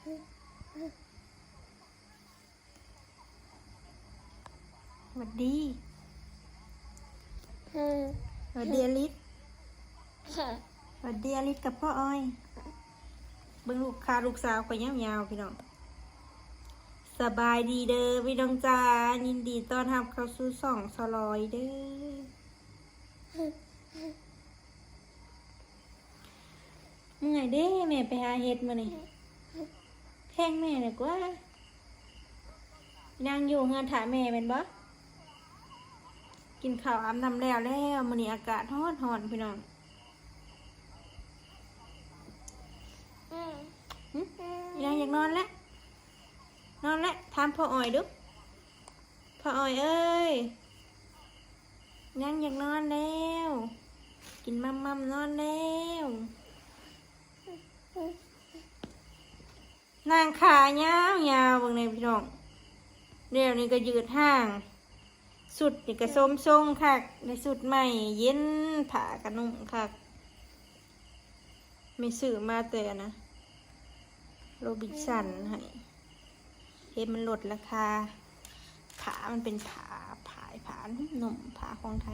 ຫວັດດີ ຫວັດດີອາລິດ ຫວັດດີອາລິດກັບພໍ່ອອຍ. ເບິ່ງລູກ ຂາລູກສາວຂ້ອຍຍາວໆ ພີ່ນ້ອງ. ສະບາຍດີເດີພີ່ນ້ອງຈ້າ ຍິນດີຕ້ອນຮັບເຂົ້າສູ່ຊ່ອງສາວລອຍເດີ. ເມື່ອຍເດ້ ແມ່ໄປຫາເຫັດມື້ນີ້ ແພງແມ່ແດ່ກວ່າ. ນາງຢູ່ເຮືອນຖ້າແມ່ແມ່ນບໍ່? ກິນເຂົ້າອາບນ້ຳແລ້ວແລ້ວ ມື້ນີ້ອາກາດຮ້ອນໆ ພີ່ນ້ອງ. ຫຶ? ນາງຢາກນອນແລ້ວ ນອນແລ້ວ. ຖາມພໍ່ອອຍດູ ພໍ່ອອຍເອີຍ ນາງຢາກນອນແລ້ວ ກິນມັມໆ ນອນແລ້ວ. ນາງຂາຍາວໆ ເບິ່ງແດ່ພີ່ນ້ອງ ແນວນີ້ກໍຢືດຮ່າງ ຊຸດນີ້ກໍສົມຊົງຄັກ ໄດ້ຊຸດໃໝ່ ເຢັນ ຜ້າກໍນຸ່ງຄັກ. ແມ່ຊື້ມາແຕ່ອັນນະ ໂຣບິນສັນໃຫ້ ເຫັນມັນລົດລາຄາ. ຜ້າມັນເປັນຜ້າ ຜ້າ ຜ້ານຸ່ມໆ ຜ້າຂອງໄທ.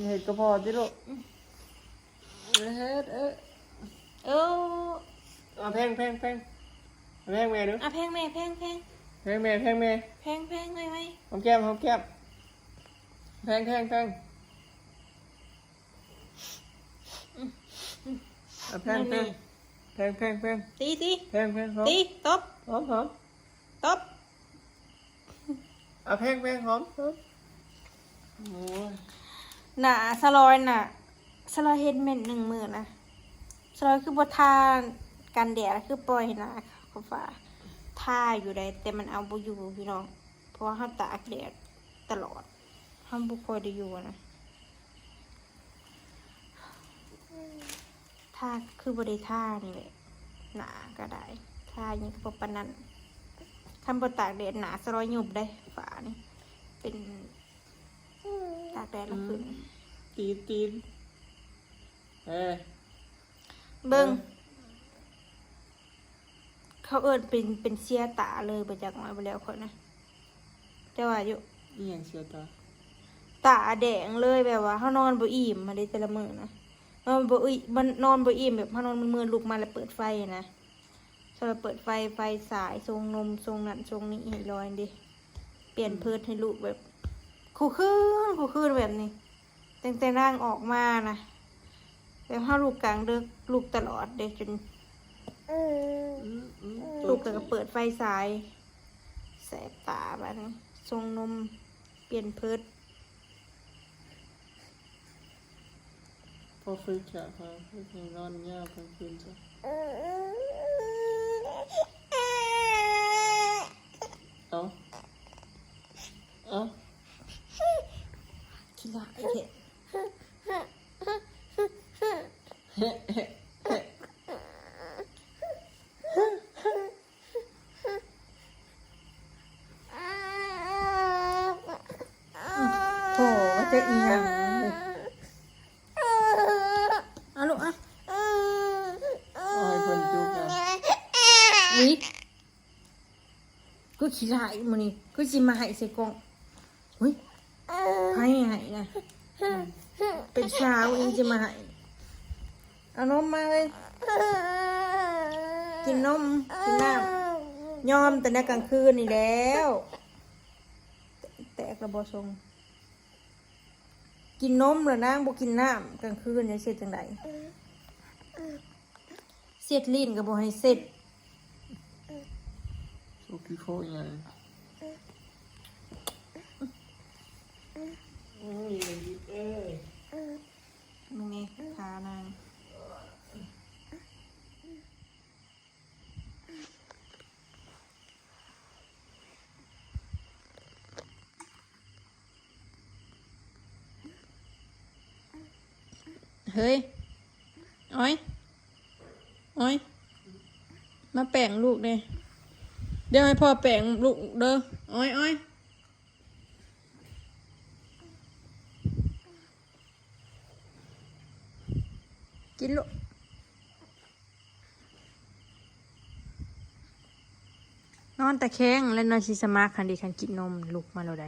ເຮັດກະເພາະຕິລູກ ເຮັດ ເອີ ເອີ ເອົາແພງ ແພງ ແພງ ເອົາແພງແມ່ດູ ເອົາແພງແມ່ ແພງ ແພງ ແພງແມ່ ແພງແມ່ ແພງ ແພງ ໄວໆ ຫອມແກ້ມ ຫອມແກ້ມ ແພງ ແພງ ແພງ ເອົາແພງ ແພງ ແພງ ແພງ ແພງ ຕີ ຕີ ແພງ ແພງ ຫອມ ຕີ ຕົບ ຫອມ ຫອມ ຕົບ ເອົາແພງ ແພງ ຫອມ ຫອມ. ໂອ້ຍ ໜ້າສະຫຼອຍນະ ສະຫຼອຍເຮັດເມັດໜຶ່ງມື້ນະ ສະຫຼອຍຄືບໍ່ທາກັນແດດ ຄືປ່ອຍໜ້າເຂົ້າຟ້າ ທາຢູ່ໃດ ແຕ່ມັນເອົາບໍ່ຢູ່ພີ່ນ້ອງ ເພາະວ່າເຮົາຕາກແດດຕະຫຼອດ ເຮົາບໍ່ຄ່ອຍໄດ້ຢູ່ນະ. ທາຄືບໍ່ໄດ້ທານີ້ແຫຼະ ໜ້າກໍໄດ້ ທາຫຍັງກໍບໍ່ປານນັ້ນ. ຄັນບໍ່ຕາກແດດໜ້າສະຫຼອຍຍຸບເດ້ ຝານີ້ເປັນ ຕາກແດດແລ້ວຂຶ້ນ ອືມ ຕີນ ຕີນ ເອີ ເບິ່ງ ເອີ ເຂົາເອີ້ນເປັນ ເປັນເຊຍຕາເລີຍ ບໍ່ຈັກ ນ້ອຍບໍ່ແລ້ວຂ້ອຍນະ ເຈົ້າວ່າຢູ່ ອີຫຍັງເຊຍຕາ? ຕາແດງເລີຍ ແບບວ່າເຮົານອນບໍ່ອີ່ມຫັ້ນເດ້ ແຕ່ລະມື້ນະ ນອນບໍ່ອີ່ມ ມັນນອນບໍ່ອີ່ມ ແບບເຮົານອນມືດໆ ລຸກມາແລ້ວເປີດໄຟນະ ເຂົາເປີດໄຟ ໄຟສາຍ ສົ່ງນົມ ສົ່ງນັ້ນ ສົ່ງນີ້ໃຫ້ລອຍເດ້ ປ່ຽນ ອືມ ເພີດໃຫ້ລູກ ແບບ ຄູ່ຄືນ ຄູ່ຄືນແບບນີ້. ຕັ້ງແຕ່ນາງອອກມານະ ແບບເຮົາລຸກກາງເດິກ ລຸກຕະຫຼອດເດ້ ຈົນ ອືມ ອືມ ອືມ ລຸກແລ້ວກໍເປີດໄຟສາຍ ແສບຕາບາດນີ້ ສົ່ງນົມ ປ່ຽນເພີດ ພໍຝຶກສະ ພໍຝຶກໃຫ້ນອນຍາວກາງຄືນຊະ. ເອົາ ເອົາ ຂີ້ຮ້າຍແທ້. ໂອ້ ວ່າແຕ່ອີຫຍັງ ເອົາລູກ ເອົາ ເອົາໃຫ້ເພິ່ນຈຸກ ເອົາ ອຸ້ຍ ຄືຂີ້ຮ້າຍມື້ນີ້ ຄືຊິມາໄຫ້ໃສ່ກ້ອງ. ຫຸຍ ໃຜໃຫ້ນະ ເປັນສາວອີ່ຫຍັງຊິມາໃຫ້. ເອົານົມມາເລີຍ ກິນນົມ ກິນນ້ຳ ຍອມແຕ່ໃນກາງຄືນນີ້ແລ້ວ. ແຕກແລ້ວບໍ່ຊົງ ກິນນົມແລ້ວນາງບໍ່ກິນນ້ຳກາງຄືນ ຈະເຮັດຈັ່ງໃດ? ເຊັດລີ້ນກໍບໍ່ໃຫ້ເຊັດ. ໂຊຂີ້ໂຄອີ່ຫຍັງ? ໂອ້ຍ ເອີຍ ມຶງນີ້ ຂານາງ. ເຮີຍ ອອຍ ອອຍ ມາແປງລູກແດ່. ດຽວໃຫ້ພໍ່ແປງລູກເດີ ອອຍ ອອຍ. ກິນລູກ ນອນຕະແຄງ ແລະ ນອນຊິສະໝັກຫັ້ນເດ. ຄັນກິນນົມລຸກມາໂລດໃດ.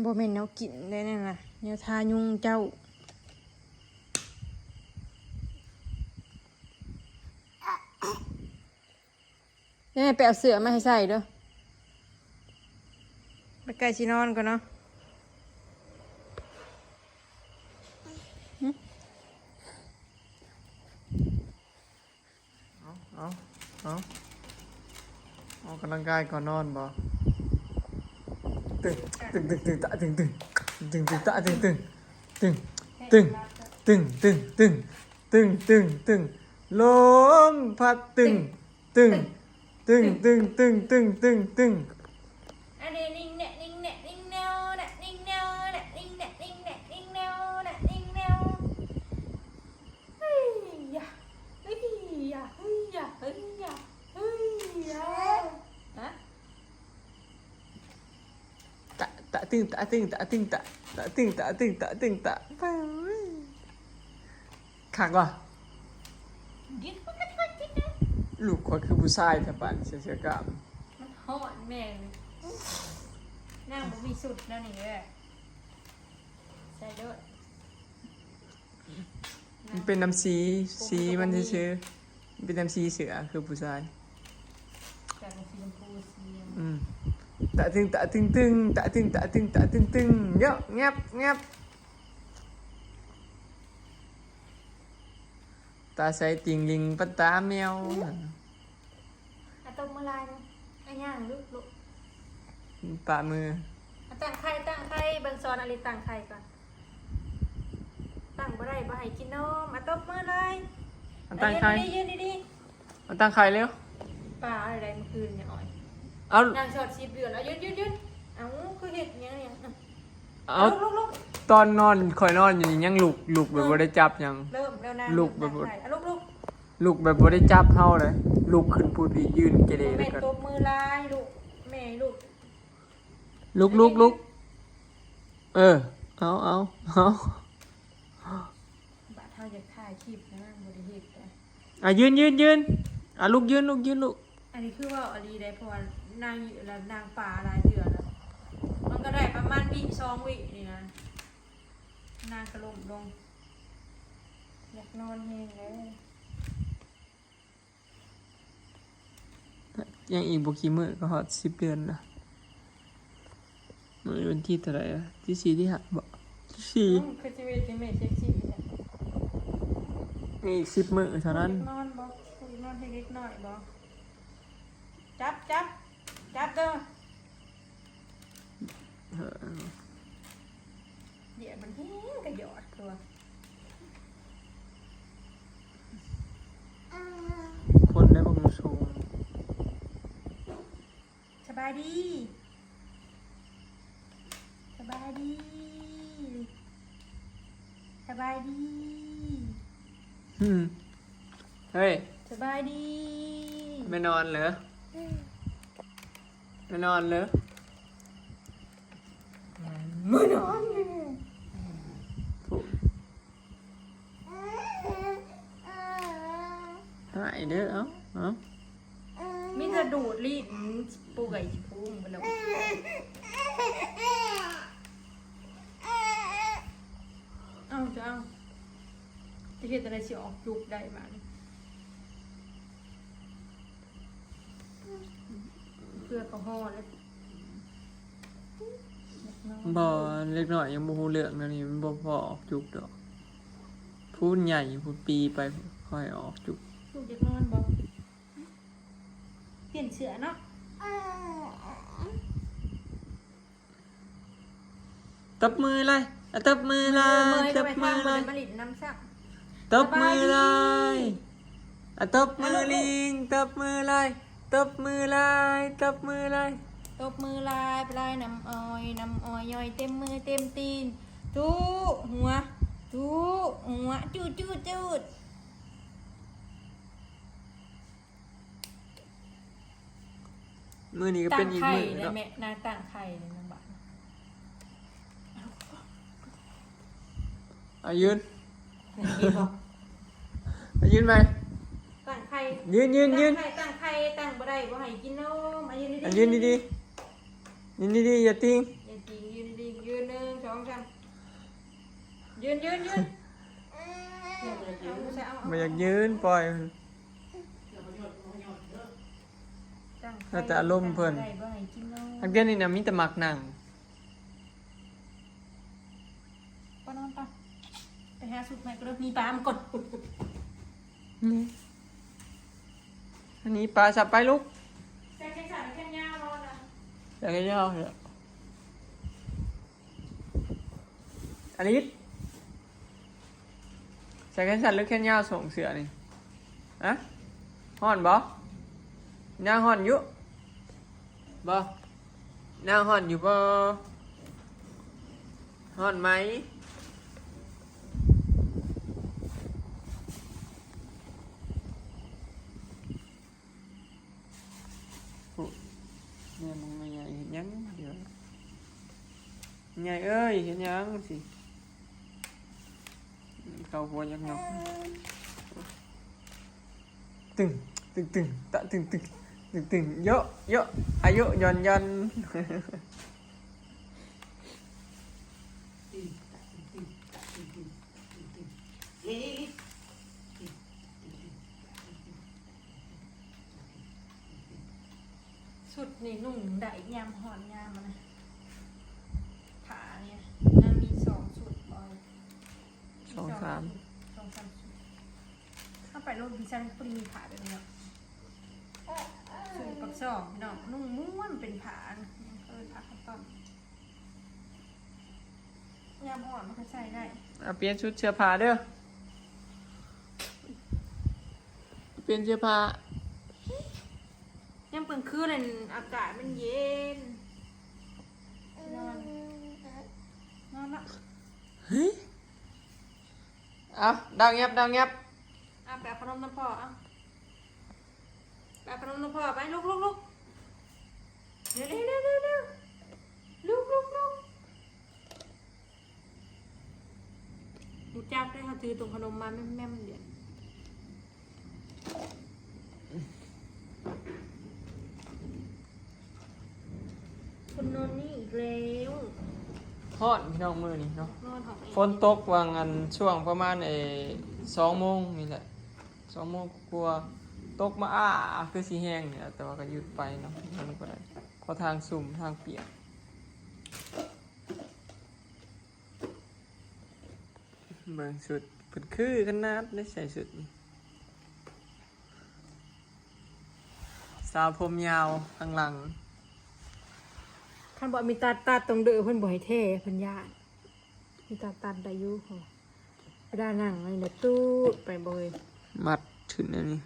ບໍ່ແມ່ນແນວກິນໄດ໋ນັ້ນນະ ແນວທາຍຸງເຈົ້າ. ແມ່ໄປເອົາເສື້ອມາໃຫ້ໃສ່ເດີ້. ໄປໃກ້ຊິນອນກ່ອນເນາະ. ເອົາ ເອົາ ເອົາ ອອກກຳລັງກາຍກ່ອນນອນບໍ? ຕຶງ ຕຶງ ຕຶງ ຕຶງ ຕະ ຕຶງ ຕຶງ ຕຶງ ຕຶງ ຕະ ຕຶງ ຕຶງ ຕຶງ ຕຶງ ຕຶງ ຕຶງ ຕຶງ ຕຶງ ຕຶງ ຕຶງ ຕຶງ ລົມພັດ ຕຶງ ຕຶງ ຕຶງ ຕຶງ ຕຶງ ຕຶງ ຕຶງ ຕຶງ ຕຶງ ອັນນີ້ ນິງແນະ ນິງແນະ ນິງແນວແນະ ນິງແນວແນະ ນິງແນະ ນິງແນະ ນິງແນວແນະ ນິງແນວ. ເຮີ້ຍຢາ ເຮີ້ຍຢາ ເຮີ້ຍຢາ ເຮີ້ຍຢາ ເຮີ້ຍຢາ ຮະ? ຕະ ຕະ ຕຶງ ຕະ ຕຶງ ຕະ ຕຶງ ຕະ ຕະ ຕຶງ ຕະ ຕຶງ ຕະ ຕຶງ ຕະ. ຄັກບໍ່? ລູກຂ້ອຍຄືຜູ້ຊາຍແທ້ປານໃສ່ເສື້ອກ້າມ. ມັນຮ້ອນແມ່ນ. ນາງບໍ່ມີຊຸດແນວນີ້ເດີ້. ໃສ່ໂລດ. ມັນເປັນນຳສີ ສີມັນຊື່ໆ ມັນເປັນນຳສີເສື້ອຄືຜູ້ຊາຍ. ແຕ່ເປັນສີຊຳພູ ສີຫຍັງ? ອືມ ຕະຕຶງ ຕະຕຶງ ຕຶງ ຕະຕຶງ ຕະຕຶງ ຕະຕຶງ ຕຶງ ເຍາະ ແງບ ແງບ ຕາໃສຕິ່ງລິງປັນຕາແມວ. ອືມ ອາ ຕົບມືລາຍນະ ອາ ຍ່າງລຸກ ລຸກ ປະມື. ອາ ຕັ້ງໄຂ່ ຕັ້ງໄຂ່ ເບິ່ງ ສອນອາລິດຕັ້ງໄຂ່ກ່ອນ. ຕັ້ງບໍ່ໄດ້ ບໍ່ໃຫ້ກິນນົມ. ອາ ຕົບມືລາຍ. ອາ ຕັ້ງໄຂ່ ອາ ຢືນດີໆ ຢືນດີໆ. ອາ ຕັ້ງໄຂ່ເລັວ. ປາໄດ້ມື້ຄືນນີ້ ອອຍ. ເອົາ ນາງຊອດສິບເດືອນ. ເອົາ ຢືນໆໆ. ເອົາ ຄືເຮັດຫຍັງ ຫຍັງ? ເອົາ ລຸກໆໆ. ຕອນນອນ ຂ້ອຍນອນຢູ່ນີ້ຍັງລຸກ ລຸກແບບບໍ່ໄດ້ຈັບຫຍັງ. ເລີ່ມແລ້ວນາງ ລຸກແບບບໍ່ ລຸກໆ ລຸກແບບບໍ່ໄດ້ຈັບເຮົາເລີຍ. ລຸກຂຶ້ນພຸ້ນອີກ ຢືນເກເລ ບໍ່ແມ່ນ ແລ້ວກໍ ຕົບມືລາຍລູກ ແມ່ລູກ. ລຸກ ລຸກ ລຸກ. ເອີ ເອົາ ເອົາ ເອົາ. ບາດເຮົາຢາກຖ່າຍຄລິບນະ ບໍ່ໄດ້ເຮັດນະ. ອ່ະ ຢືນ ຢືນ ຢືນ. ອ່ະ ລຸກ ຢືນ ລຸກ ຢືນ ລຸກ. ອັນນີ້ຄືເວົ້າອີ່ຫຼີໄດ໋ ເພາະວ່ານາງ ລະນາງປາຫຼາຍເທື່ອແລ້ວ ມັນກໍໄດ້ປະມານວິສອງວິນີ້ນະ ນາງກໍລົ້ມລົງ. ຢາກນອນແຮງເລີຍ. ຍັງອີກບໍ່ກີ່ມື້ກໍຮອດສິບເດືອນລະ. ມື້ນີ້ວັນທີເທົ່າໃດລະ? ທີສີ່ ທີຫ້າບໍ? ທີສີ່. ອືມ ຄືຊີວິດແມ່ເຊັກຊີແທ້. ມີອີກສິບມື້ເທົ່ານັ້ນ. ນອນບໍ? ນອນໃຫ້ເດັກນ້ອຍບໍ? ຈັບ ຈັບ ຈັບເດີ້. ເອີ ດຽວມັນແຮງກະຢອດຕົວະ. ຄົນໄດ້ບັກຫູສູງ. ສະບາຍດີ ສະບາຍດີ ສະບາຍດີ. ຫືມ ເຮີ້ຍ ສະບາຍດີ. ແມ່ນອນເລີ ແມ່ນອນເລີ ແມ່ນອນເລີ. ຫາຍເດີ້ ເອົາ ເອົາ. ມີແຕ່ດູດລີ້ນ ເປື່ອຍຊິພຸ້ງໄປແລ້ວ. ເອົາ ຈະເອົາ ຈະເຮັດຈັ່ງໃດຊິອອກຈຸກໄດ້ບາດນີ້? ເພື່ອເຂົາຫໍ່ແລ້ວ. ບໍ່ ເດັກນ້ອຍຍັງບໍ່ຮູ້ເລື່ອງແນວນີ້ ມັນບໍ່ພໍອອກຈຸກດອກ. ພຸ້ນໃຫຍ່ພຸ້ນ ປີໄປຄ່ອຍອອກຈຸກ. ລູກຢາກນອນບໍ່? ປ່ຽນເສື້ອເນາະ. ຕົບມືເລີຍ ອະ ຕົບມືເລີຍ ຕົບມືເລີຍ ມາຫຼິ້ນນຳຊ້ຳ. ຕົບມືເລີຍ ອະ ຕົບມື ອະ ລູກ ລິງ ຕົບມືເລີຍ ຕົບມືເລີຍ ຕົບມືເລີຍ. ຕົບມືລາຍ ລາຍນ້ຳອ້ອຍ ນ້ຳອ້ອຍຍ້ອຍເຕັມມືເຕັມຕີນ. ຕູດຫົວ ຕູດຫົວ ຈູດ ຈູດ ຈູດ. ມື້ນີ້ກໍເປັນອີກມື້ເນາະ. ຕັ້ງໄຂ່ໄດ້ແມ່ ນາງຕັ້ງໄຂ່ໄດ້ນະບາດ. ອາ ລຸກ ລຸກ ລຸກ. ອາ ຢືນ ເຫັນບໍ່? ອາ ຢືນໃໝ່. ຕັ້ງໄຂ່ ຢືນ ຢືນ ຢືນ ຕັ້ງໄຂ່ ຕັ້ງໄຂ່ ຕັ້ງບໍ່ໄດ້ ບໍ່ໃຫ້ກິນນົມ. ອາ ຢືນດີໆ ອາ ຢືນດີໆ ຢືນດີໆ ຢ່າຕິງ ຢ່າຕິງ ຢືນດີໆ ຢືນ ໜຶ່ງ ສອງ ສາມ ຢືນ ຢືນ ຢືນ ບໍ່ຢາກຢືນ ປ່ອຍ. ຕັ້ງໄຂ່ ແລ້ວແຕ່ອາລົມເພິ່ນ ຕັ້ງໄຂ່ ບໍ່ໃຫ້ກິນນົມ. ນັກຮຽນນີ້ນະ ມີແຕ່ມັກນັ່ງ. ໄປນອນໄປ ໄປຫາຊຸດໃໝ່ກ່ອນເດີ ໜີປາມັນກ່ອນ. ນີ້ ອັນນີ້ປາ ສັບໄປລູກ ໃສ່ແຂນສັ້ນແຂນຍາວບໍ່ນະ? ໃສ່ແຂນຍາວເດ. ອາລິດ ໃສ່ແຂນສັ້ນຫຼືແຂນຍາວ ສົ່ງເສື້ອນີ້? ຮະ? ຮ້ອນບໍ່? ນາງຮ້ອນຢູ່ບໍ່? ນາງຮ້ອນຢູ່ບໍ່? ຮ້ອນໄໝ? ໂອ້ ແມ່ນບໍ່ ແມ່ໃຫຍ່ເຮັດຫຍັງ? ດຽວ ແມ່ໃຫຍ່ເອີຍ ເຮັດຫຍັງຊິ? ເຂົ້າຫົວຍອກໆ ຕຶງ ຕຶງ ຕຶງ ຕະ ຕຶງ ຕຶງ ຕຶງ ໂຍະ ໂຍະ ອາໂຍະ ຢ່ອນ ຢ່ອນ. ຊຸດນີ້ນຸ່ງໄດ້ຍາມຮ້ອນຍາມອັນນະ ຜ້ານີ້ນະ ມີສອງຊຸດບໍ່? ສອງສາມ ສອງສາມຊຸດ. ເຮົາໄປໂລບິນສັນ ບໍ່ໄດ້ມີຜ້າແບບນີ້ເນາະ. ຊື້ປັກຊອງ ພີ່ນ້ອງ ນຸ່ງມ້ວນ ເປັນຜ້າ ເອີ້ນຜ້າຄັດຕອນ. ຍາມຮ້ອນມັນກໍໃສ່ໄດ້. ອ່ະ ປ່ຽນຊຸດເສື້ອຜ້າເດີ ປ່ຽນເສື້ອຜ້າ. ຍາມກາງຄືນນັ້ນອາກາດມັນເຢັນ. ນອນ ນອນລະ. ເຮີ້ຍ ເອົາ ດາວແງບ ດາວແງບ. ເອົາ ໄປເອົາຂະໜົມນຳພໍ່ ເອົາ ໄປເອົາຂະໜົມນຳພໍ່ ໄປ ລຸກ ລຸກ ລຸກ ເລັວ ເລັວ ເລັວ ເລັວ ລຸກ ລຸກ ລຸກ. ຮູ້ຈັກໄດ້ ເຮົາຖືຖົງຂະໜົມມາແມ່ມໆ ດຽວ ຄົນນອນນີ້ອີກແລ້ວ. ຮ້ອນພີ່ນ້ອງມື້ນີ້ເນາະ ຮ້ອນ ຝົນຕົກຫວ່າງອັນຊ່ວງປະມານ ເອີ ສອງໂມງນີ້ແຫຼະ ສອງໂມງກວ່າໆ ຕົກມາ ອ້າ ຄືຊິແຮງນີ້ແຫຼະ ແຕ່ວ່າກໍຢຸດໄປເນາະ ມັນບໍ່ໄດ້ ເພາະທາງຊຸ່ມ ທາງປຽກ. ເບິ່ງຊຸດເພິ່ນຄືຂະໜາດໄດ້ໃສ່ຊຸດນີ້ ສາວຜົມຍາວທາງຫຼັງ. ຄັນບໍ່ມີຕາຕັດຕ້ອງເດີ ເພິ່ນບໍ່ໃຫ້ແທ້ ເພິ່ນຢ້ານ. ມີຕາຕັດໄດ້ຢູ່ ເວລານັ່ງນີ້ແຫຼະ ຕູດໄປເລີຍ ມັດຂຶ້ນອັນນີ້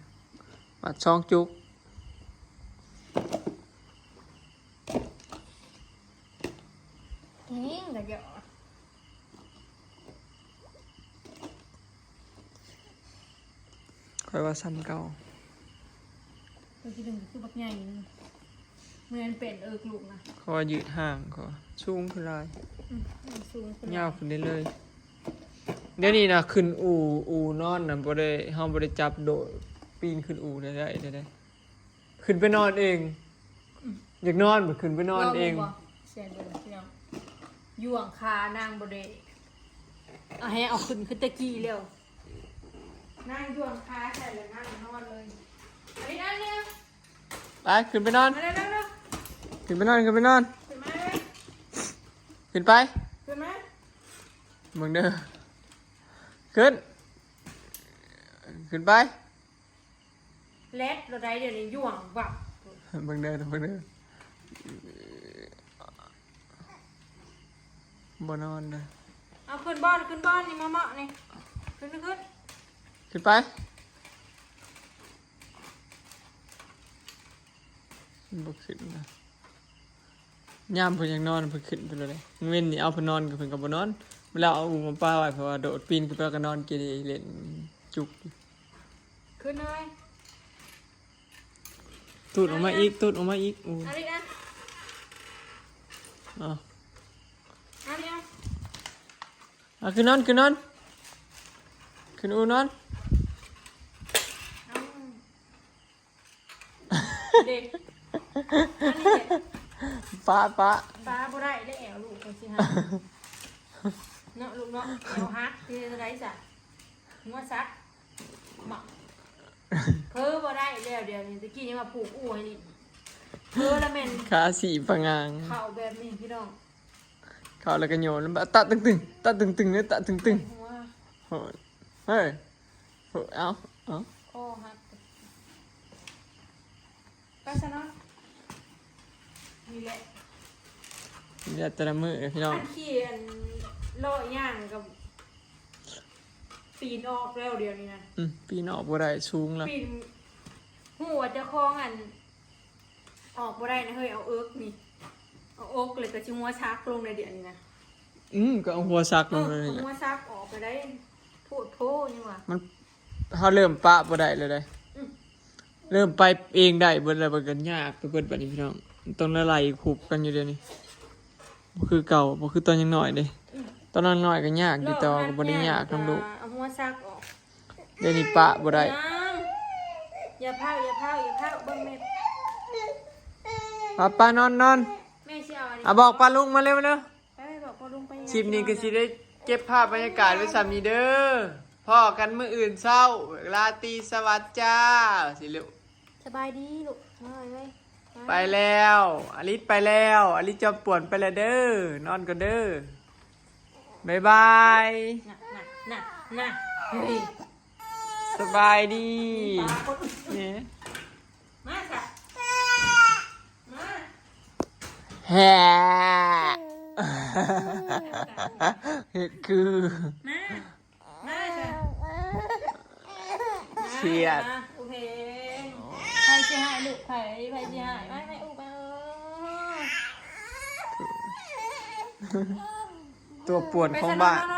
ມັດສອງຈຸກ. ນີ້ກະເຍາະ ຂ້ອຍວ່າສ່ຳເກົ່າ ຕົວທີ່ໜຶ່ງກໍຄືບັກໃຫຍ່ໜຶ່ງ ເໝືອນເປັນເອິກລູກນະ ເພາະວ່າຢືດຮ່າງ ເພາະວ່າສູງຂຶ້ນຫຼາຍ ອືມ ມັນສູງຂຶ້ນຫຼາຍ ຍາວຂຶ້ນເລື້ອຍໆ. ດຽວນີ້ນະ ຂຶ້ນອູ່ ອູ່ນອນນະ ບໍ່ໄດ້ ເຮົາບໍ່ໄດ້ຈັບໂດດ ປີນຂຶ້ນອູ່ໄດ້ ໄດ້ ໄດ້ ຂຶ້ນໄປນອນເອງ ອືມ ຢາກນອນ ມັນຂຶ້ນໄປນອນເອງ ລອງເບິ່ງບໍ່? ໃສ່ເບິ່ງພີ່ນ້ອງ ຢ່ວງຂານາງບໍ່ໄດ້ ເອົາໃຫ້ເອົາຂຶ້ນຄືແຕ່ກີ້ແລ້ວ ນາງຢ່ວງຂາໃສ່ແລ້ວນາງນອນເລີຍ ອັນນີ້ອັນໜຶ່ງ ໄປ ຂຶ້ນໄປນອນ ມາເລັວໆ ຂຶ້ນໄປນອນ ຂຶ້ນໄປນອນ ຂຶ້ນມາເລີຍ ຂຶ້ນໄປ ຂຶ້ນມາ ເບິ່ງເດີ ຂຶ້ນ ຂຶ້ນໄປ. ແລັດໂລດໃດ ດຽວນີ້ຢ່ວງວັບ ເບິ່ງເດີ ເບິ່ງເດີ ບໍ່ນອນເດີ ເອົາຂຶ້ນບ່ອນ ຂຶ້ນບ່ອນນີ້ ມາເໝາະນີ້ ຂຶ້ນ ຂຶ້ນ ຂຶ້ນໄປ ມັນບໍ່ຂຶ້ນນະ. ຍາມເພິ່ນຢາກນອນ ເພິ່ນຂຶ້ນໄປໂລດເດ້ ເວັນນີ້ເອົາເພິ່ນນອນ ກໍເພິ່ນກໍບໍ່ນອນ ເວລາເອົາອູ່ມາປະໄວ້ ເພາະວ່າໂດດປີນຂຶ້ນໄປກໍນອນກິນເຫຼັ້ນຈຸກຢູ່ ຂຶ້ນເລີຍ ຕູດອອກມາອີກ ຕູດອອກມາອີກ ອູ່ ເອົາອີກ ເອົາ ເອົາ ເອົາ ຂຶ້ນນອນ ຂຶ້ນນອນ ຂຶ້ນອູ່ນອນ. ເອົາ ເດັກ ອັນນີ້ແຫຼະ ປະ ປະ ປະບໍ່ໄດ້ແລ້ວ ແອວລູກເຂົາຊິຫັກເນາະ ລູກເນາະ ແອວຫັກ ຊິເຮັດຈັ່ງໃດຊະ ຫົວສັກ ເພີບໍ່ໄດ້ແລ້ວ ດຽວນີ້ ຕະກີ້ຍັງວ່າຜູກອູ່ໃຫ້ຫຼິ້ນ ເພີລະແມ່ນ ຂາສີພະງາງ ເຂົ້າແບບນີ້ພີ່ນ້ອງ ເຂົ້າແລ້ວກໍໂຍນ ຕະຕຶງໆ ຕະຕຶງໆ ເດີ ຕະຕຶງໆ ຫົວ ໂຫດ ເຮີ້ຍ ເຮີ້ຍ ເອົາ ເອົາ ຄໍຫັກ ໄປຊະເນາະ ນີ້ແຫຼະ ນີ້ແຫຼະແຕ່ລະມື້ເດີພີ່ນ້ອງ ອັນຂີ່ອັນເລາະຍ່າງກໍປີນອອກແລ້ວ ດຽວນີ້ນະ ອືມ ປີນອອກບໍ່ໄດ້ ສູງແລ້ວ ປີນ ຮູ້ວ່າເຈົ້າຂອງອັນ ອອກບໍ່ໄດ້ນະເຮີ້ຍ ເອົາເອິກນີ້ ເອົາອົກ ແລ້ວກໍຊິຫົວສັກລົງໃນດຽວນີ້ນະ ອືມ ກໍເອົາຫົວສັກລົງເລີຍ ເອີ ເອົາຫົວສັກອອກໄປໄດ້ ໂພດໂພ ຍັງວ່າ ມັນ ເຮົາເລີ່ມປະບໍ່ໄດ້ແລ້ວເດ້ ອືມ ເລີ່ມໄປເອງໄດ້ເບິດແລ້ວ ມັນກໍຍາກໄປເບິດບັດນີ້ພີ່ນ້ອງ ມັນຕ້ອງໄລ່ຄຸບກັນຢູ່ດຽວນີ້ ບໍ່ຄືເກົ່າ ບໍ່ຄືຕອນຍັງນ້ອຍເດ້ ອືມ ຕອນຍັງນ້ອຍກໍຍາກຢູ່ ແຕ່ວ່າກໍບໍ່ໄດ້ຍາກນຳລູກ ເອົາຫົວສັກອອກ ດຽວນີ້ປະບໍ່ໄດ້ ຍັງ ຢ່າພ້າວ ຢ່າພ້າວ ຢ່າພ້າວ ເບິ່ງແມ່ ປະ ປະ ນອນ ນອນ ແມ່ຊິເອົາອັນນີ້ ອະ ບອກປ້າລຸງມາເລັວ ມາເລັວ ໄປ ໄປບອກປ້າລຸງໄປ ຄລິບນີ້ກໍຊິໄດ້ເກັບພາບບັນຍາກາດໄວ້ສ່ຳນີ້ເດີ ພໍ້ກັນມື້ອື່ນເຊົ້າ ລາຕີສະຫວັດຈ້າ ຊິເລັວ ສະບາຍດີລູກ ມາເອີຍ ມາ ໄປແລ້ວ ອາລິດໄປແລ້ວ ອາລິດຈອມປ່ວນໄປແລ້ວເດີ ນອນກ່ອນເດີ ບາຍບາຍ ນະ ນະ ນະ ນະ ເຮີ້ຍ ສະບາຍດີ ປາຄົນອື່ນ ເອີ ມາຊະ ມາ ແຮະ ເຮັດຄື ມາ ມາຊະ ຄຽດ ມາ ໂອເຄ ໃຜຊິໃຫ້ລູກ ໃຜ ໃຜຊິໃຫ້ ມາ ມາ ອຸບ ມາ ເອີ ຕົວປ່ວນຂອງບ້ານ ໄປຊະ